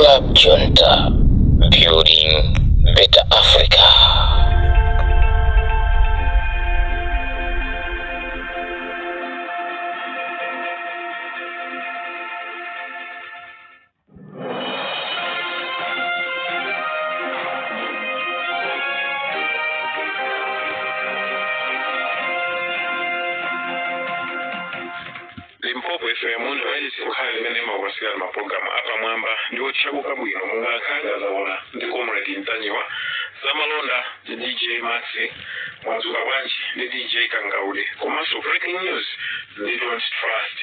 Club Junta, building better Africa. Limpopo FM ndi wailesi yokhayo imene imakupatsirani mapulogalamu apamwamba ndi otchakuka bwino monga Nkhanga Zaona ndi Comrade Ntanyiwa, Zamalonda ndi DJ Maxi, Mwadzuka Bwanji ndi DJ Kangaude, komanso Breaking News ndi Don't Trust.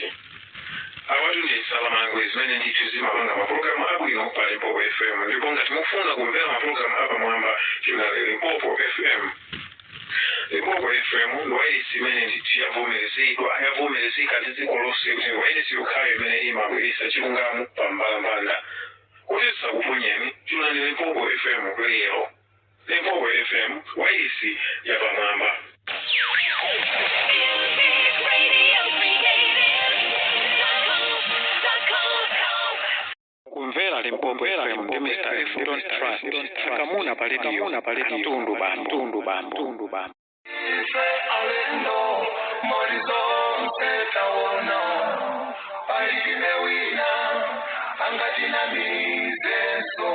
Awatu ndi nsalamangwe zimene ndithu zimapanga mapulogalamu abwino pa Limpopo FM, ndipo ngati mufuna kumvera mapulogalamu apamwamba, chunani Limpopo FM. Limpopo FM ndi wailesi imene ndithu yavomerezedwa, yavomerezeka ndi dziko lonse kuti ndi wailesi yokhayo imene imabweretsa chilungamo pa mbalambanda. Kuti zisakuponyeni, chunani Limpopo FM lero. Limpopo FM, wailesi yapamwamba. Kumvera Limpopo FM ndi Mr F Don't Trust akamuna pa radio, katundu bambo, tundu bambo, tundu bambo. Ife alendo mori zonse taona, palibe wina angatinamizenso.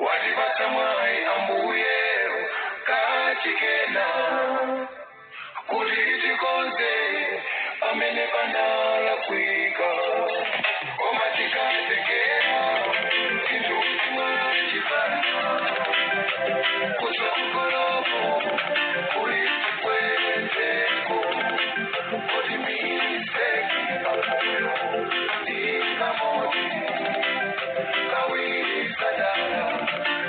Watipatsa mwayi Ambuye kachikena kuti tikonze pamene panalakwika, koma tikatekera chinthu chimwachipana kutsogoloko kuli chikwezeko, kuti mistake pamoyo ndi kamodzi, kawiri sadala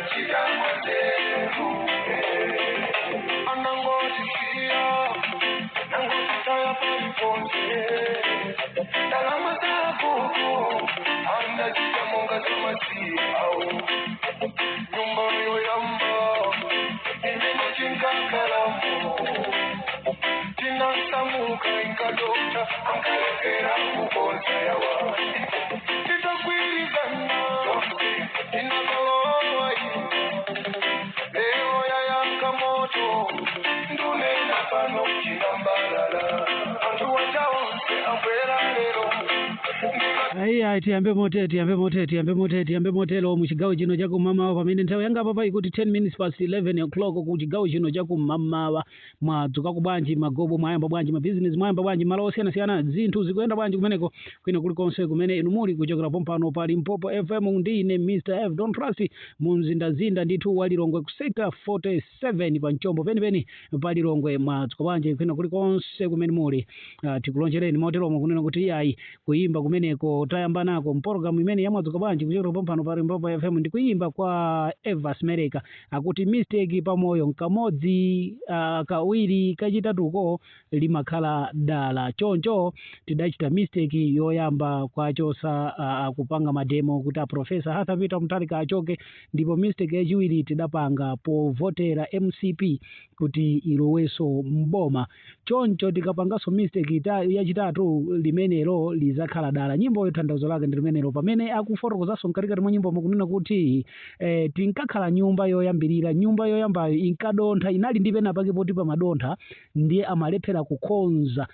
chitamwazeru. Anangotisiya, nangotitaya paliponse, ndalama zakuku andachita monga zamasiye awo. Nyumba yoyamba imene tinkakalamo, tinasamuka, inkadokta ankalekera kukonza yawa. Titagwirizana tinakalowa ina, leo yayaka moto. Ndunena pano chinambalala, anthu waja onse abwera lero. Aiya, tiyambe mote, tiyambe mote, tiyambe mote, tiyambe motelo muchigawo chino chakumamawa, pamene nthawi yanga papa ikuti 10 minutes past 11 o'clock ku chigawo chino chakumamawa. Mwadzuka bwanji magobo? Mwayamba bwanji mabizinesi? Mwayamba bwanji malo osiyanasiyana? Zinthu zikuyenda bwanji kumeneko, kwina kulikonse kumene inu muli? Kuchokera pompano pa Limpopo FM, ndine Mr F Don't Trust, mu mzindazinda ndithu wa Lilongwe, ku Sector 47, pa mchombo penipeni pa Lilongwe. Mwadzuka bwanji kwina kulikonse kumene muli? Tikulonjereni moteromo kunena kuti iyayi, kuyimba kumeneko tayamba nako mpologalamu imene yamwadzuka bwanji kuchokera pompano pa Limpopo FM ndi kuyimba kwa Evas Mereka, akuti mistake pamoyo nkamodzi, kawiri, kachitatuko limakhala dala. Choncho tidachita mistake yoyamba kwachosa, kupanga mademo kuti a Professor Arthur Peter Mutharika achoke, ndipo mistake yachiwiri tidapanga povotera MCP kuti ilowenso mboma. Choncho tikapanganso mistake yachitatu, limenelo lizakhala dala. Nyimbo tanthauzo lake ndi limenelo, pamene akufotokozanso mkatikati mwa nyimbo mukunena kuti tinkakhala nyumba yoyambirira. Nyumba yoyambayo inkadontha, inali ndi pena pake poti pamadontha, ndiye amalephera kukonza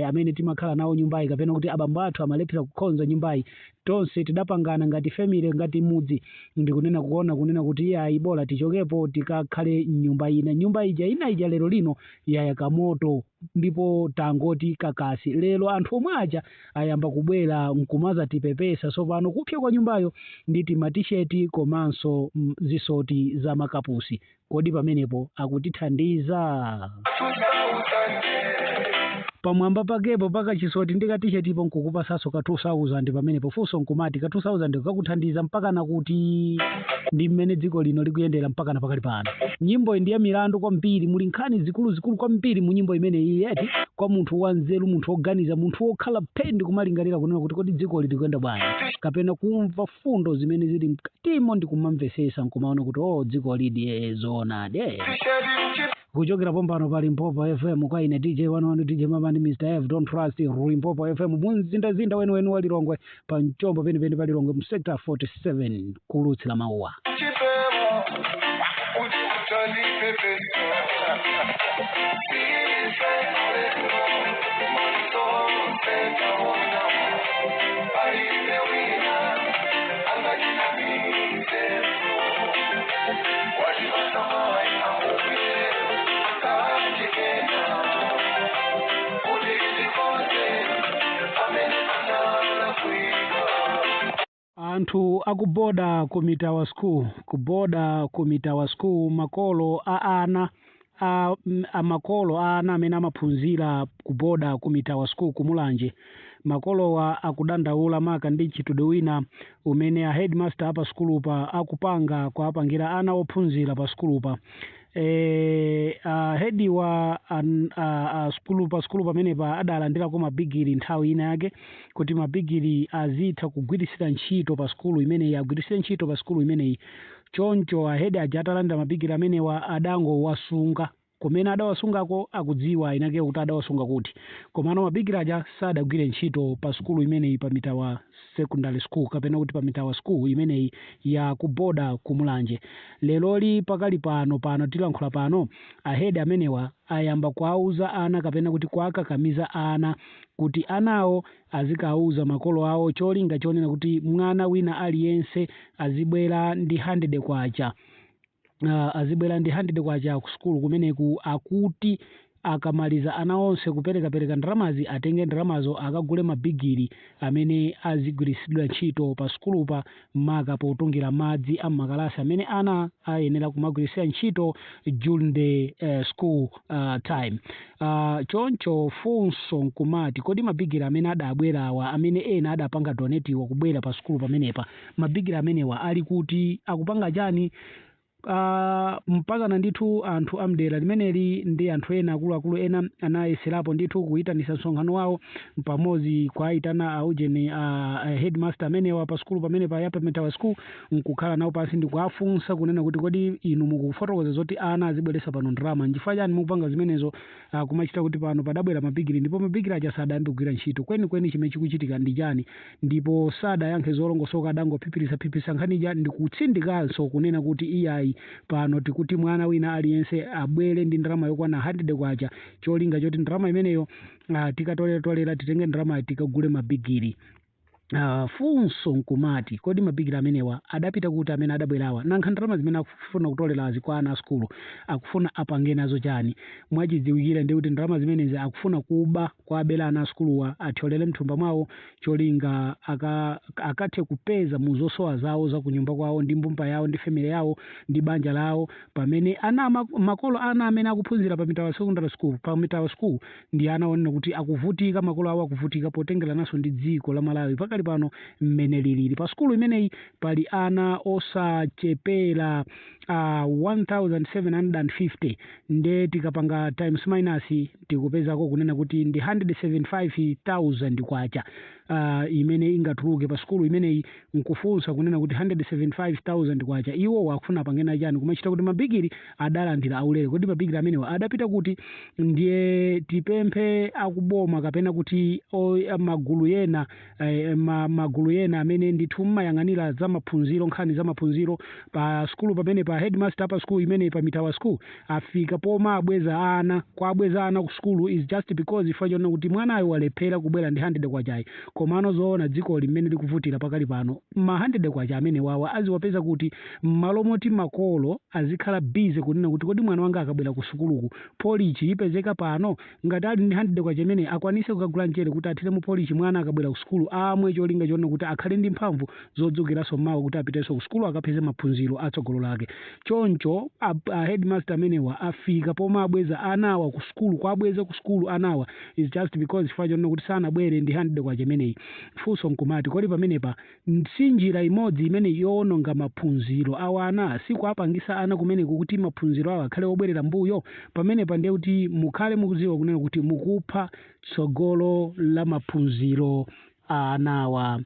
amene timakhala nawo nyumbayi, kapena kuti abambo athu amalephera kukonza nyumbayi. Tonse tidapangana ngati family, ngati mudzi, ndikunena kuona kunena kuti iyayi, bola tichokepo tikakhale nyumba ina. Nyumba ija ina ija lero lino yayaka moto, ndipo tangoti kakasi. Lero anthu omwe aja ayamba kubwera nkumaza tipepesa tsopano kupsa kwa nyumbayo ndi timatisheti komanso zisoti za makapusi. Kodi pamenepo akutithandiza? Pamwamba pakepo pakachisoti ndi katishetipo nkukupasanso ka 2000 pamenepo. Funso nkumati, ka 2000 kakuthandiza mpakana kuti? Ndi mmene dziko lino likuyendera mpakana pakali pano. Nyimbo iyi ndi ya milandu kwambiri, muli nkhani zikuluzikulu kwambiri mu nyimbo imeneyi, yeti kwa munthu wanzeru, munthu woganiza, munthu wokhala phendi kumalingalira kunena kuti kodi dziko likuyenda bwanji, kapena kumva fundo zimene zili mkatimo ndi kumamvesesa nkumaona kuti, oh, dziko lidi, zoonadi. Kuchokera pompano pa Limpopo FM kwa ine DJ 11 DJ Mama ndi Mr F Don't Trust, Limpopo FM mumzindazinda weniweni wa Lilongwe, pa mchombo penipeni pa Lilongwe, mu Sector 47, kulutsira mawuwa. Chipewa kuti utandipepesa ife alendo masonse taona palibe wina angachinamiseso watimasamai ambuye kachikena kuti tikonze amene analakwika. Anthu akuboda ku Mitawa School, kuboda ku Mitawa School, makolo a ana a makolo a ana amene amaphunzira kuboda ku Mitawa School kumulanje, makolowa akudandaula maka ndi mchitidwe wina umene a headmaster apa sukulupa akupanga kuapangira ana ophunzira pa sukulupa. A head wa a sukulu pa sukulu pamenepa adalandirako mabigiri nthawi ina yake kuti mabigiri azitha kugwiritsira ntchito pa sukulu imeneyi, agwiritsire ntchito pa sukulu imeneyi. Choncho a head aja atalandira mabigiri amenewa adangowasunga. Kumene adawasungako akudziwa inake kuti adawasunga kuti, komano mabigiri aja sadagwire ntchito pa sukulu imeneyi, pa Mitawa Secondary School kapena kuti pa Mitawa School imeneyi ya kuboda kumulanje. Leloli pakali pano, pano tilankhula pano, a head amenewa ayamba kuauza ana kapena kuti kuakakamiza ana kuti anawo azikauza makolo awo, cholinga chonena kuti mwana wina aliyense azibwera ndi 100 kwacha, azibwera ndi 100 kwacha ku sukulu kumeneku. Akuti akamaliza ana onse kuperekapereka ndalamazi, atenge ndalamazo akagule mabigiri amene azigwiritsidwa ntchito pa sukulupa, maka potungira madzi a makalasi amene ana ayenera kumagwiritsira ntchito during the school time. Choncho funso nkumati, kodi mabigiri amene adabwera awa, amene ena adapanga donate wa kubwera pa sukulu pamenepa, mabigiri amenewa ali kuti? Akupanga chani? Mpakana ndithu anthu amdera limeneli ndi anthu ena akuluakulu ena anayeserapo ndithu kuyitanisa msonkhano wawo pamodzi, kuayitana aujeni headmaster amenewa pa sukulu pamene pa ya pa Mitawa School, nkukhala nawo pansi ndi kuafunsa kunena kuti, kodi inu mukufotokoza zoti ana azibweresa pano ndalama, nchifukwa chani mukupanga zimenezo? Kumachita kuti pano padabwera mabigiri ndipo mabigiri aja sadayambe kugwira ntchito kwenikweni, chimene chikuchitika ndi chani? Ndipo sadayankhe zolongosoka, adangophiphirisa nkhanija ndi kutsindikanso kunena kuti iyayi, pano tikuti mwana wina aliyense abwere ndi ndalama yokwana 100 kwacha, cholinga choti ndalama imeneyo tikatoleratolera titenge ndalama tikagule mabigiri. Funso nkumati, kodi mabigiri amenewa adapita kuti, amene adabwerawa? Nankha ndalama zimene akufuna kutolerazi kwa ana a sukulu akufuna apange nazo chani? Mwachidziwikire ndi kuti ndalama zimenezi akufuna kuba, kuabera ana a sukuluwa, athyolere mthumba mwawo, cholinga akathe kupeza mu zosowa zawo za kunyumba kwawo ndi mbumba yawo ndi family yawo ndi banja lawo, pamene ana makolo ana amene akuphunzira pa Mitawa Secondary School, pa Mitawa School, ndi ana onena kuti akuvutika, makolo awo akuvutika potengerananso ndi dziko la Malawi pakali pano mmene lilili. Pa sukulu imeneyi pali ana osachepera 1750, nde tikapanga times minus tikupezako kunena kuti ndi 175,000 kwacha imene ingatuluke pa sukulu imeneyi. Nkufunsa kunena kuti 175,000 kwacha iwo wakufuna apangena chani, kumachita kuti mabigiri adalandira aulere? Kodi mabigiri amenewa adapita kuti? Ndiye tipemphe akuboma kapena kuti magulu yena, magulu yena amene ndithu mmayang'anira za maphunziro, nkhani za maphunziro pa sukulu pamene pa headmaster pa sukulu imene pa Mitawa School afika poma abweza ana, kuabweza ana ku sukulu is just because ifo chonena kuti mwanayo walephera kubwera ndi 100 kwachayi. Komano zoona, dziko limene likuvutira pakali pano, ma 100 kwacha amene wawa aziwapeza kuti? M'malo moti makolo azikhala busy kunena kuti, kodi mwana wanga akabwera ku sukuluku polichi ipezeka pano, ngati ali ndi 100 kwacha imene akwanise kukagula mchere kuti athire mu polichi, mwana akabwera ku sukulu amwe, cholinga chonena kuti akhale ndi mphamvu zodzukiranso mawa kuti apitenso ku sukulu akapeze maphunziro atsogolo lake. Choncho a headmaster amenewa afika poma abweza anawa ku sukulu, kuabweza ku sukulu anawa is just because chifukwa chonena kuti sanabwere ndi 100 kwacha imeneyi. Funso nkumati, kodi pamenepa si njira imodzi imene yowononga maphunziro awa ana, sikuapangisa ana kumeneku kuti maphunziro awo akhale obwerera mbuyo? Pamenepa ndiye kuti mukhale mukudziwa kunena kuti mukupha tsogolo la maphunziro a anawa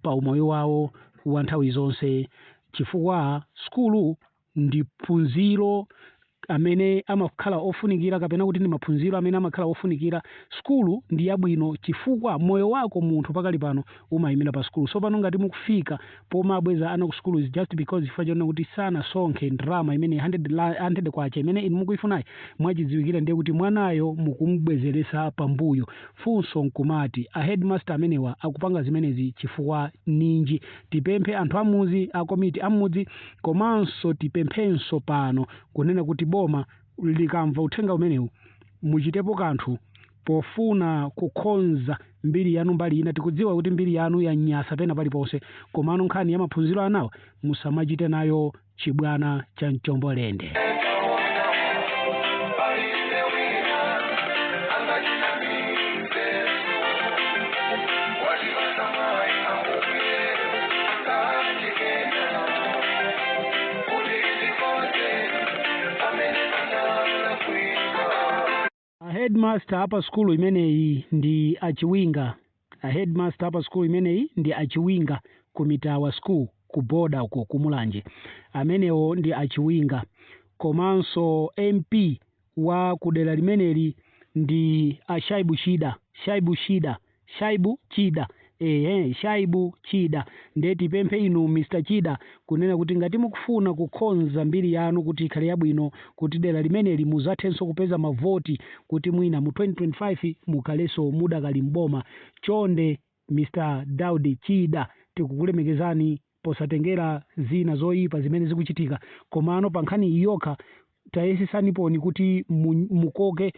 pa umoyo wawo wa nthawi zonse, chifukwa sukulu ndi phunziro. Amene amakhala ofunikira, kapena kuti ndi maphunziro amene amakhala ofunikira. Sukulu ndi yabwino chifukwa moyo wako munthu pakali pano umayimira pa sukulu. So pano ngati mukufika pomabweza ana ku sukulu is just because chifukwa chonena kuti sanasonkhe ndalama imene 100 kwacha imene inu mukuifunayi, mwachidziwikire ndiye kuti mwanayo mukumubwezeresa pambuyo. Funso nkumati, a headmaster amenewa akupanga zimenezi chifukwa ninji? Tipemphe anthu amudzi, a komiti amudzi, komanso tipemphenso pano kunena kuti boma likamva uthenga umenewu, muchitepo kanthu pofuna kukonza mbiri yanu. Mbali ina tikudziwa kuti mbiri yanu yanyasa pena paliponse, komano nkhani ya maphunziro anawa musamachite nayo chibwana cha mchombolende. Palibe wina angachinamize, watipasa mwayi Ambuye kachikena kuti tikonze amene analakwika. A headmaster apa skulu imeneyi ndi Achiwinga. A headmaster apa skulu imeneyi ndi Achiwinga, ku Mitawa School, ku boda uko kumulanje. Amenewo ndi Achiwinga. Komanso MP wa kudera limeneli ndi a Shaibu Chida, Shaibu Chida, Shaibu Chida, ehe, Shaibu Chida. Ndiye tipemphe inu Mr Chida kunena kuti ngati mukufuna kukonza mbiri yanu kuti ikhale yabwino, kuti dera limeneli muzathenso kupeza mavoti, kuti mwina mu 2025 mukhalenso mudakali mboma, chonde Mr Daudi Chida, tikukulemekezani posatengera zina zoyipa zimene zikuchitika, komano pa nkhani iyokha tayesesaniponi kuti mukoke,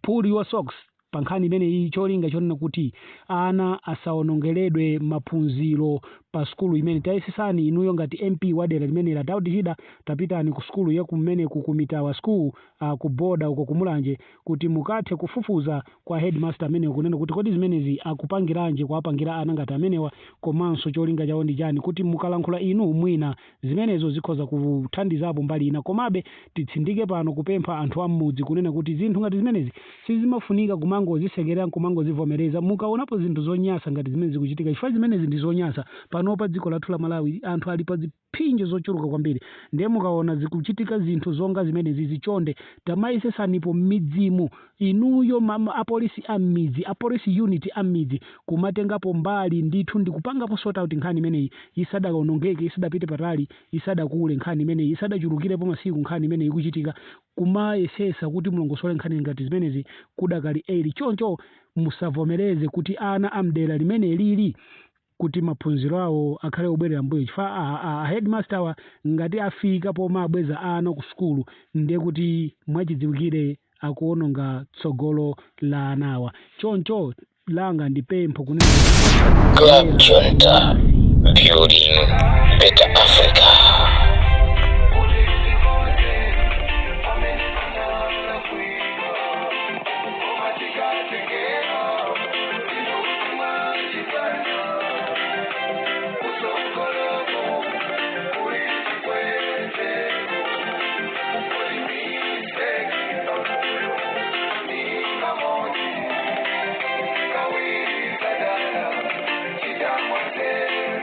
pull your socks pa nkhani imeneyi, cholinga chonena kuti ana asawonongeredwe maphunziro pa sukulu imene. Tayesesani inuyo ngati MP wa dera limene la Daudi Chida, tapitani ku sukulu ya kumeneku ku Mitawa School, ku boda uko kumulanje, kuti mukathe kufufuza kwa headmaster amenewo kunena kuti kodi zimenezi akupangiranji, kuwapangira ana ngati amenewa, komanso cholinga chawo ndi chani, kuti mukalankhula inu mwina zimenezo zikhoza kuthandizapo mbali ina. Komabe titsindike pano kupempha anthu am'mudzi kunena kuti zinthu ngati zimenezi sizimafunika kumangozisekerera, kumangozivomereza mukaonapo zinthu zonyasa ngati zimene zikuchitika, chifukwa zimenezi ndi zonyasa. Panopa dziko lathu la Malawi anthu ali pa ziphinjo zochuluka kwambiri, ndiye mukaona zikuchitika zinthu zonga zimenezi, zichonde tamayesesanipo m'midzimu inuyo, apolisi a m'midzi, apolisi unit a m'midzi, kumatengapo mbali ndithu ndi kupangapo sort out nkhani imeneyi isadawonongeke, isadapite patali, isadakule nkhani imeneyi, isadachulukirepo masiku nkhani imeneyi ikuchitika, kumayesesa kuti mulongosole nkhani ngati zimenezi kudakali early. Choncho musavomereze kuti ana amdera limene lili kuti maphunziro awo akhale obwerera mbuyo, chifukwa a headmaster wa ngati afika pomwe abweza ana ku sukulu, ndiye kuti mwachidziwikire akuononga tsogolo la anawa. Choncho langa ndi pempho kunena Club Junta, building better Africa. Kuti tikonze amene analakwika, koma tikatengera inokumachikana kusongoloko kuli chikwezeko kuli mistake pamoyo ni kamodzi kawiri kadala chitamwazeru.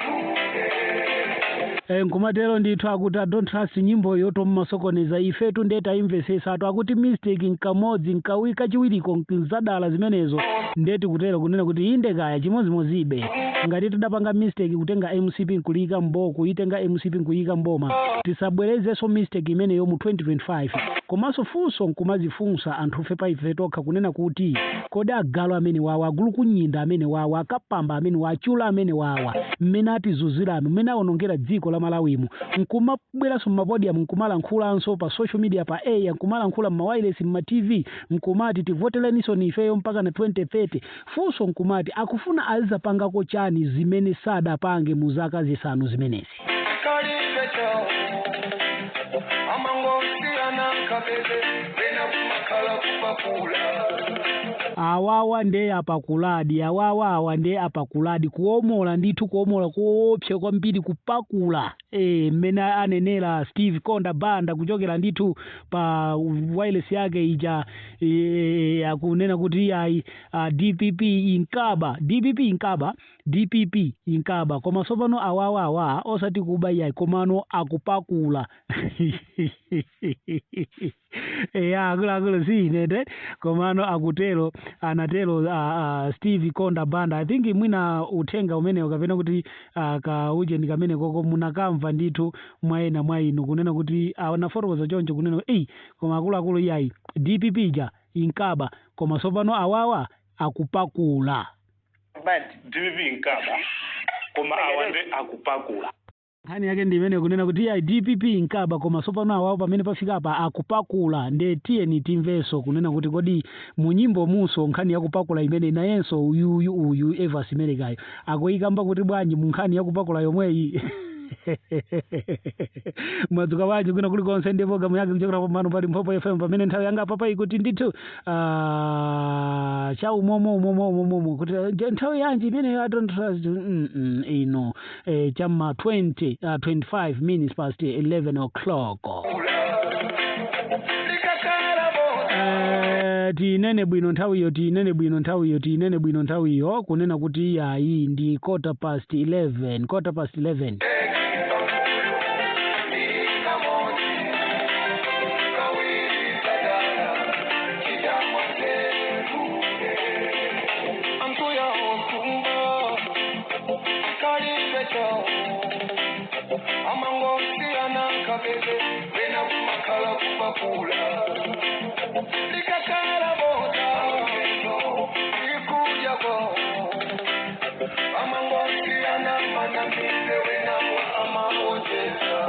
Nkumatero ndithu akuti "I don't trust nyimbo yotommasokoneza ifetu." Ndiye tayimvesesatu, akuti mistake nkamodzi, nkawiri, kachiwiriko nzadala zimenezo. Ndiye tikutero kunena kuti inde kaya chimodzimodzibe, ngati tidapanga mistake kutenga MCP nkuliyika kuitenga MCP nkuyika mboma, tisabwerezenso mistake imeneyo mu 2025. Komanso funso nkumazifunsa anthufe pa ife tokha kunena kuti kodi agalu amene wawa, agulu kunyinda amene wawa, akapamba amene wawa, achula amene wawa, mmene atizunziramo, mmene awonongera dziko la Malawimu, nkumabweranso mma podium, nkumalankhulanso pa social media, pa air, nkumalankhula mma wireless, mma TV, nkumati tivotereninso ni ifeyo mpaka na 2030, funso nkumati akufuna azapangako chani zimene sadapange mu zaka 5 zimenezi? Kalibe chawo, amangosiyana kabebe, bena kumakhala kupakula. Awawa nde apakuladi, awawa awa nde apakuladi, kuomola ndithu, kuomola kuopsa kwambiri, kupakula. Mmene anenera Steve Konda Banda kuchokera ndithu pa wireless yake ija, akunena kuti ayi, DPP inkaba, DPP inkaba, DPP inkaba, koma tsopano awawa awa osati kuba iyayi, komano akupakula. Eya, akuluakulu, si inete, komano akutero, anatero Steve Konda Banda. I think mwina uthenga umenewo kapena kuti kaujeni kamene koko munakamva ndithu mwaena mwa inu, kunena kuti anafotokoza choncho kunena eyi, koma akuluakulu, iyayi, DPP ija inkaba, koma tsopano awawa akupakula. But DPP inkaba, koma awa nde akupakula. Nkhani yake ndi imene kunena kuti iyayi, DPP inkaba, koma tsopano awawo pamene pafika apa akupakula. Nde tiyeni timvenso kunena kuti kodi mu nyimbo munso nkhani yakupakula imene nayenso uyuyu uyu Evas Melekayo akuyikamba kuti bwanji mu nkhani yakupakula yomweyi. Mwadzuka bwanji kwina kulikonse? Ndi programu yake kuchokera pamano pali Mphopo FM, pamene nthawi yanga papa ikuti ndithu cha umomo umomo umomo kuti nthawi yanji imene I don't trust ino chamma 20 25 minutes past 11 o'clock. Likakhala bota. Tinene bwino nthawiyo, tinene bwino nthawiyo, tinene bwino nthawiyo kunena kuti yayi, ndi quarter past 11, quarter past 11. Kamodzi, kawiri, kadala chidamwazeru ambuya okumba kalibe chawo amangosiyana kabebe bena kumakhala kupakula likakhala bota ikudyako amangosiyana manamize wenawo amaonjeza.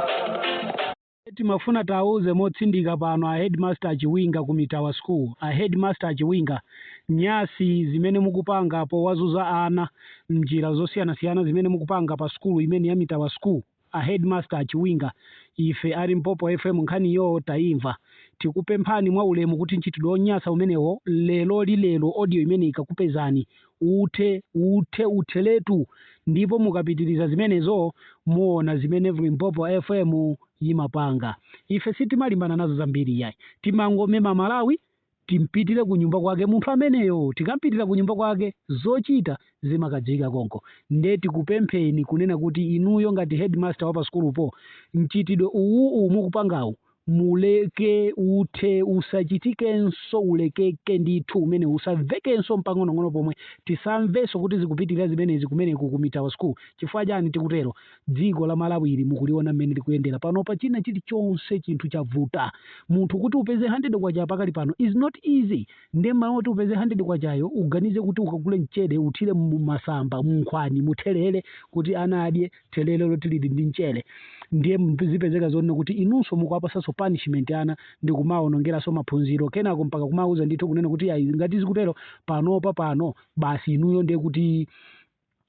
Timafuna tauze motsindika pano a headmaster Achiwinga ku Mitawa School. A headmaster Achiwinga, nyasi zimene mukupanga powazuza ana mnjira zosiyanasiyana zimene mukupanga pa skulu imene ya Mitawa School, a headmaster Achiwinga, ife ali Mpopo FM nkhaniyo tayimva. Tikupemphani mwa ulemu kuti mchitidwe wonyasa umenewo lero lilero audio imene ikakupezani uthe, uthe, utheletu, ndipo mukapitiriza zimenezo muona zimene Limpopo FM yimapanga. Ife sitimalimbana nazo zambiri yayi, timangomema Malawi timpitire ku nyumba kwake munthu ameneyo. Tikampitira ku nyumba kwake zochita zimakadziwika konko. Nde tikupempheni kunena kuti inuyo ngati headmaster wa pa sukulupo, mchitidwe uwu mukupangawu muleke, uthe, usachitikenso, ulekeke ndithu umene usamvekenso mpang'onong'ono pomwe. Tisamvenso kuti zikupitirira zimenezi kumeneku ku Mitawa School. Chifukwa chani tikutero? Dziko la Malawi ili mukuliona mmene likuyendera panopa, china chilichonse chinthu chavuta. Munthu kuti upeze 100 kwacha pakali pano is not easy. Ndiye mmalo moti upeze 100 kwachayo uganize kuti ukagule mchere uthire mumasamba, munkhwani, muthelere kuti ana adye thelere loti lili ndi mchere, ndiye zipezeka zonena kuti inunso mukuwapasanso punishment ana ndi kumawonongeranso maphunziro, kenako mpaka kumawuza ndithu kunena kuti ayi, ngati zikutero panopa pano basi inuyo ndiye kuti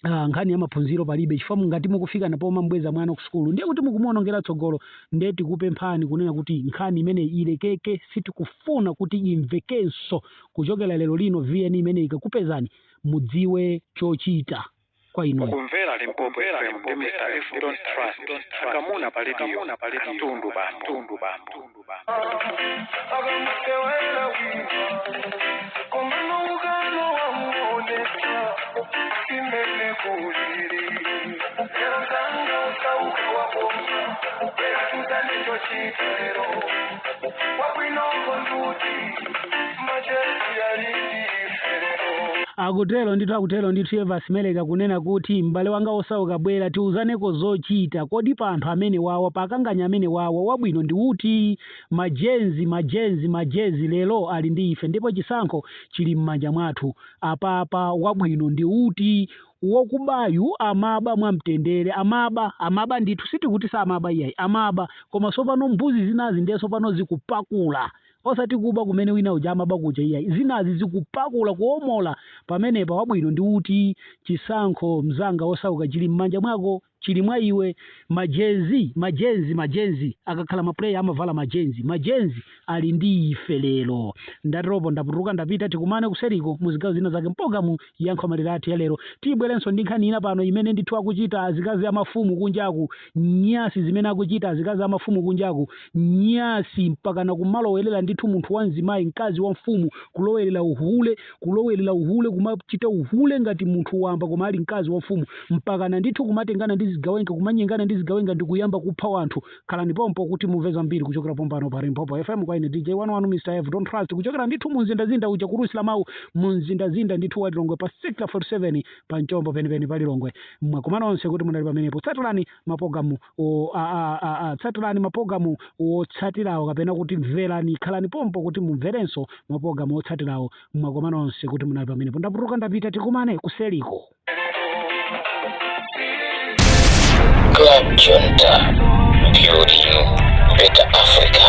nkhani ya maphunziro palibe, chifukwa ngati mukufika napoma mbweza mwana ku sukulu ndiye kuti mukumuonongera tsogolo. Ndiye tikupemphani kunena kuti nkhani imene ilekeke, sitikufuna kuti imvekenso kuchokera lero lino. VN imene ikakupezani mudziwe chochita kwa inuyo. Kumvera Limpopo FM ndi Mr F Don't Trust akamuna pa radio katundu bambo. Akamusewela wina komanukano wamuonesa simene kulili lero mzanga usauka waboma bwera tuzane chochita lero wabwinoko nduti machesi alindi lero. Akutero ndithu, akutero ndithu Evas Meleka kunena kuti m'bale wanga osauka, bwera tiuzaneko zochita. Kodi pa anthu amene wawa, pakanganya amene wawa, wabwino ndi uti? Majenzi, majenzi, majezi lero ali ndi ife, ndipo chisankho chili m'manja mwathu. Apapa wabwino ndi uti? Wokubayu amaba mwamtendere, amaba, amaba ndithu, sitikuti samaba iyayi, amaba, koma tsopano mbuzi zinazi ndiye tsopano zikupakula, osati kuba kumene wina uja amaba kuja iyayi, zinazi zikupakula, kuomola. Pamenepa wabwino ndi uti? Chisankho, mzanga osauka, chili m'manja mwako. Chili mwa iwe. Majezi, majenzi, majenzi akakhala ma player amavala majenzi. Majenzi ali ndi ife lero. Ndatiropo ndaputuluka, ndapita. Tikumane kuseriko muzigawo zina zake mpologalamu ya nkhomaliro athu ya lero. Tibwerenso ndi nkhani ina pano imene ndithu akuchita azikazi amafumu kunjaku, nyasi zimene akuchita azikazi amafumu kunjaku, nyasi mpakana kumalowerera ndithu munthu wa mzimayi, mkazi wa mfumu, kulowerera uhule, kulowerera uhule, kumachita uhule ngati munthu wamba koma ali mkazi wa mfumu, mpakana ndithu kumatengana ndi zigawenga, kumanyengana ndi zigawenga ndi kuyamba kupha wanthu. Khalani pompo kuti mumve zambiri kuchokera pompano pa Limpopo FM. Kwa ine DJ 11 Mr F Don't Trust, kuchokera ndithu munzindazinda uja kurusila mawu, munzindazinda ndithu wa Lilongwe, pa sector 47, pa mchombo penipeni pa Lilongwe. Mwakumana onse kuti munali pamenepo. Tsatirani mapologalamu o, a, a, a, a, tsatirani mapologalamu otsatirawo, kapena kuti mverani, khalani pompo kuti mumverenso mapologalamu otsatirawo. Mwakumana onse kuti munali pamenepo. Ndaputuluka, ndapita. Tikumane kuseliko. Club Junta, building better Africa.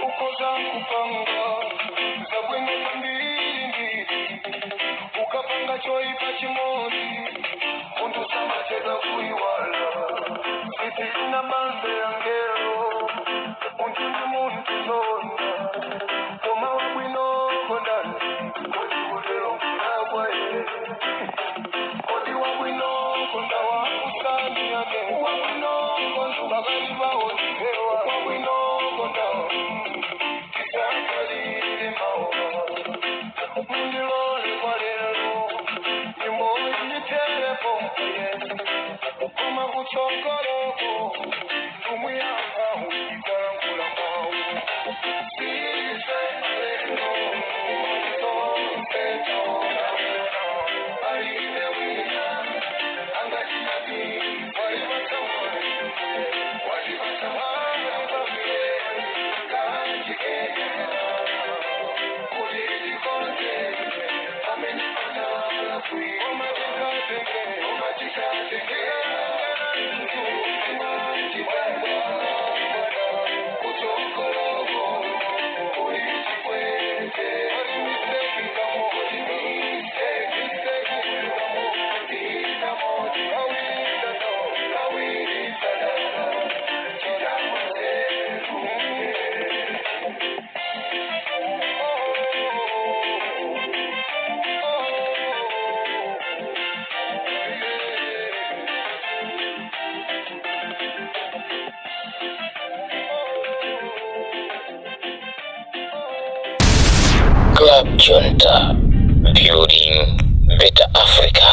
Ukoza kupanga zabwino zambiri, ukapanga choipa chimodzi, munthu samachedwa kuiwala. Sitina mambe ya ngelo, munthu ndi munthu zona, koma wabwino kondani kodi kutero kulakwa ye kodi wabwino konda wakusani ake wabwino konzubakali bawo zipewa wabwino konda tisakalile mawa. Mundilole kwa lero nyimbo inyiterepo mkuye, koma kutsogoloko tumuyanga uyikalangula mawu sise alendo sonse tona alibe wina angatinati walibatsamwaye walibatsamwaye kanjikenya kuti tikonze amene anala omatikatenge omatikatenge kutsogoloko kuli chikwete Club Junta, building better Africa.